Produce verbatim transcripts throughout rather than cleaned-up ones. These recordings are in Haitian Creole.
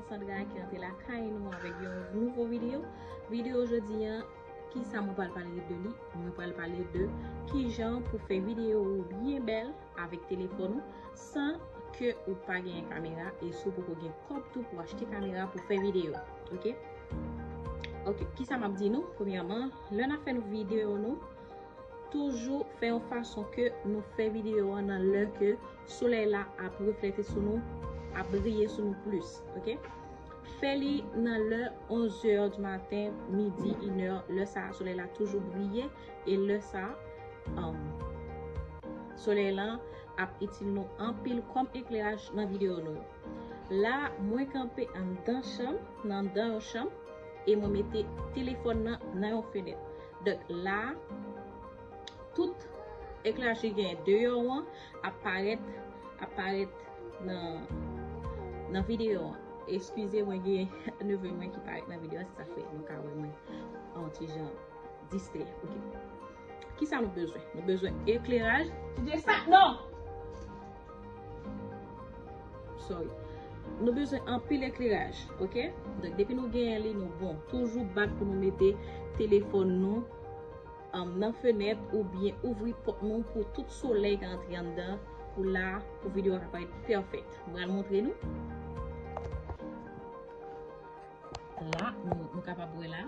Sandra ki antre lakay nou avèk yon nouvo videyo. Videyo jodi a, kisa mwen pral pale de li? Mwen pral pale de kijan pou fè videyo ou byen bèl avèk telefòn ou san ke ou pa genyen kamera e si w poko gen kòb tou pou achte kamera pou fè videyo. Ok? Ok, kisa m ap di nou? Premyèman, lè n ap fè nou videyo nou, toujou fè yon fason ke nou fè videyo an nan lè ke solèy la ap reflete sou nou, ap briye sou nou plis, ok? Fè li nan lè onzè di maten, midi, inè, lè sa a solèy la toujou briye e lè sa a, um, solèy lan ap itil nou anpil kòm ekleraj nan videyo nou yo. La, mwen kanpe anndan chanm, nan anndan yon chanm, e mwen mete telefòn nan nan yon fenèt. Donk la, tout ekleraj ki gen deyò an ap parèt, ap parèt nan, nan videyo an. Eskize mwen, gen neve mwen ki parèt nan videyo an, se sa fè nou ka wè mwen an ti jan distrè. Ok. Kisa nou bezwen? Nou bezwen ekleraj. Ti de sa, non! Sorry. Nou bezwen anpil ekleraj, ok? Donk, depi nou genyen li, nou bon. Toujou bat pou nou mete telefòn nou, um, nan fenèt oubyen ouvri pòt nou pou tout solèy ka antre anndan pou la, pou videyo a ka parèt pèfèt. Mwen pral montre nou. La, nou, nou kapab wè la.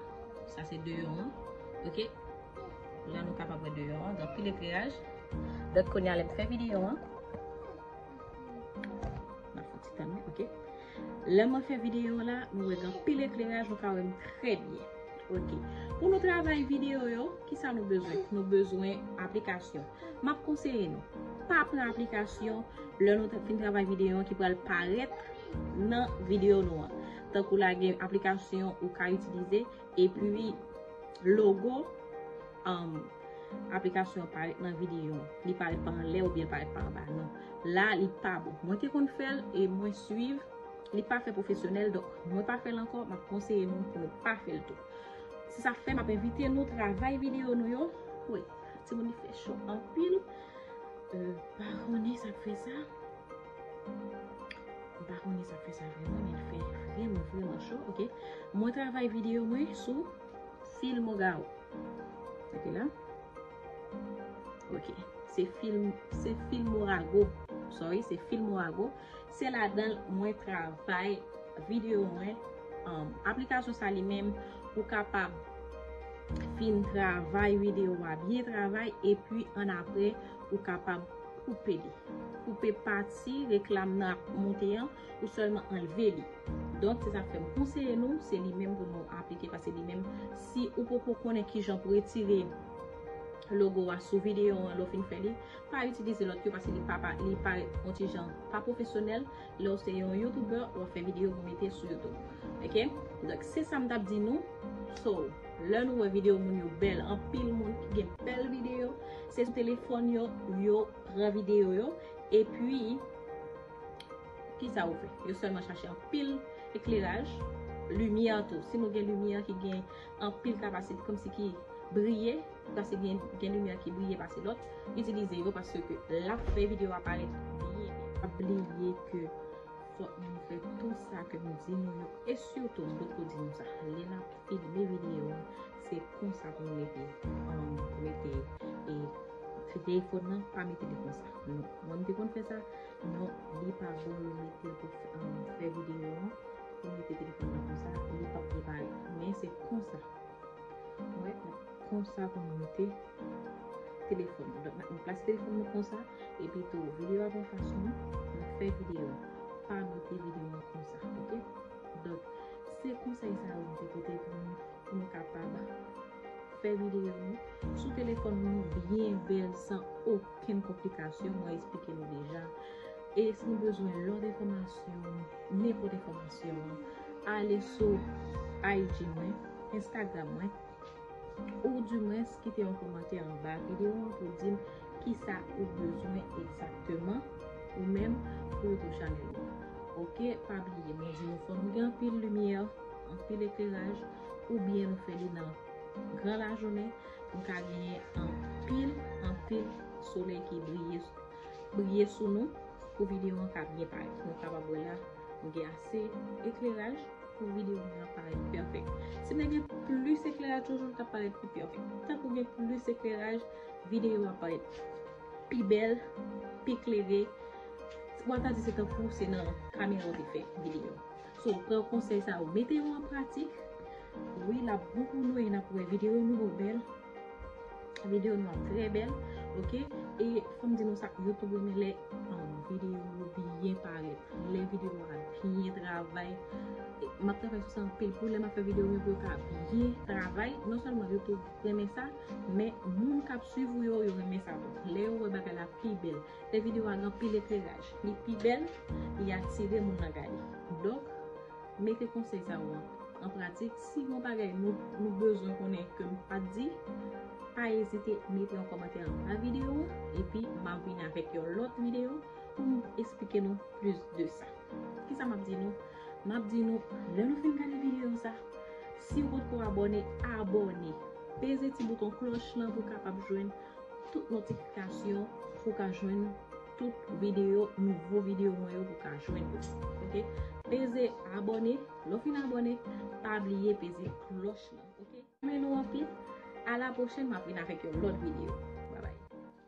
Sa se deyò an. Ok? La, nou kapab wè deyò an. Gen anpil ekleraj. Donk, kounye a, lè m fè videyo an. N ap fè ti tann, ok? Lè mwen fè videyo la, nou wè gen anpil ekleraj, nou ka wè m trè byen. Ok. Pou nou travay videyo yo, kisa nou bezwen? Nou bezwen aplikasyon. M ap konseye nou, pa pran aplikasyon lè nou t-, fin travay videyo an ki pral parèt nan videyo nou an. Tankou la gen aplikasyon ou ka itilize, epi logo, um, aplikasyon an parèt nan videyo an. Li parèt pa anlè oubyen parèt pa anba, non. La, li pa bon. Mwen te konn fè l e mwen swiv. Li pa fè pwofesyonèl, donk mwen pa fè l ankò, m ap konseye nou pou nou pa fè l tou. Se sa k fè m ap envite nou travay videyo nou yo. Wi, timoun, li fè cho anpil. Euh, pa konnen sa k fè sa. M pa konnen sa k fè sa vrèman, men li fè vrèman, vrèman cho, ok? Mwen travay videyo mwen sou Filmora. Ok la. Ok. Se film, se Filmora Go. Sorry, se Filmora Go. Se ladan l mwen travay videyo mwen. Um, aplikasyon sa li menm, ou kapab fin travay videyo a, byen travay, epi annapre, ou kapab koupe li. Koupe pati reklam nan ap monte an, ou sèlman anlve li. Donk, se sa k fè m konseye nou, se li menm pou nou aplike, paske li menm, si ou poko konnen kijan pou retire logo a sou videyo an, lè w fin fè li, pa itilize lòt yo, paske li pa, pa, li parèt yon ti jan pa pwofesyonèl. Lè w se yon YouTuber, w ap fè videyo pou mete sou YouTube. Ok? Donk, se sa m t ap di nou. So, lè nou wè videyo moun yo bèl, anpil moun ki gen bèl videyo, se sou telefòn yo, yo pran videyo yo, epi, kisa yo fè? Yo sèlman chache anpil ekleraj, limyè tou. Si nou gen limyè ki gen anpil kapasite, kòmsi ki briye, paske gen, gen limyè ki briye pase lòt, itilize yo, paske l ap fè videyo a parèt byen. Pa bliye ke fòk nou fè tou sa ke m di nou yo, e sitou m potko di nou sa, lè n ap filme videyo an, se konsa pou nou mete, um, mete, e, telefòn nan, pa mete li konsa. Non, mwen m te konn fè sa, non, li pa bon, nou mete l pou, um, fè videyo an, pou mete telefòn nan konsa, li p ap byen parèt. Men se konsa. Wè, konsa pou nou mete telefòn nou. Donk, nou plase telefòn nou konsa, epi tou, videyo a anfas nou, nou fè videyo. Pa mete videyo an konsa, ok? Donk, se konsèy sa yo m te pote pou nou, pou nou kapab fè videyo nou sou telefòn nou byen bèl, san okenn konplikasyon. Mwen eksplike nou deja. E si nou bezwen lòt enfòmasyon, nenpòt enfòmasyon, ale sou I G mwen, Instagram mwen, ou dimwens kite yon kòmantè anba videyo an pou di m kisa ou bezwen egzakteman, ou menm, pou YouTube channel nou. Ok, pa bliye, mwen di nou fò nou gen anpil limyè, anpil ekleraj, oubyen nou fè li nan gran lajounen, nou ka genyen anpil, anpil solèy ki briye, briye sou nou, pou videyo an ka byen parèt. Nou kapab wè la, nou Gen ase ekleraj pou videyo mwen an parèt pèfèk. Si m te gen plis ekleraj toujou, l t ap parèt pi pèfèk. Tank ou gen plis ekleraj, videyo a parèt pi bèl, pi klere. W ap ta di se tankou se nan kamera w te fè videyo. So, pran konsèy sa yo, mete yo an pratik. Wi, l ap bon pou nou e n ap wè videyo nou yo bèl. Videyo nou ap trè bèl, oke? E fò m di nou sa, YouTube renmen lè um, videyo yo byen parèt. Lè videyo a byen travay. E m ap travay sou sa anpil pou lè m ap fè videyo yo pou yo ka byen travay. Non sèlman YouTube renmen sa, men moun k ap swiv ou yo, yo renmen sa tou. Lè yo wè bagay la pi bèl, lè videyo a gen anpil ekleraj, li pi bèl, li atire moun nan gade. Donk, mete konsèy sa yo an, an pratik. Si yon bagay nou, nou bezwen konnen ke m pa t di, pa ezite mete yon kòmantè anba videyo an, epi m ap vin avèk yon lòt videyo pou m esplike nou plis de sa. Kisa m ap di nou? M ap di nou, lè nou fin gade videyo sa, si w potko abòne, abòne. Peze ti bouton klòch lan pou w kapab jwenn tout notifikasyon, pou w ka jwenn tout videyo, nouvo videyo mwen yo pou w ka jwenn yo. Oke? Peze abòne, lè w fin abòne, pa bliye peze klòch lan. Oke? Renmen nou anpil. A la pwochèn, m ap vin avèk yon lòt videyo.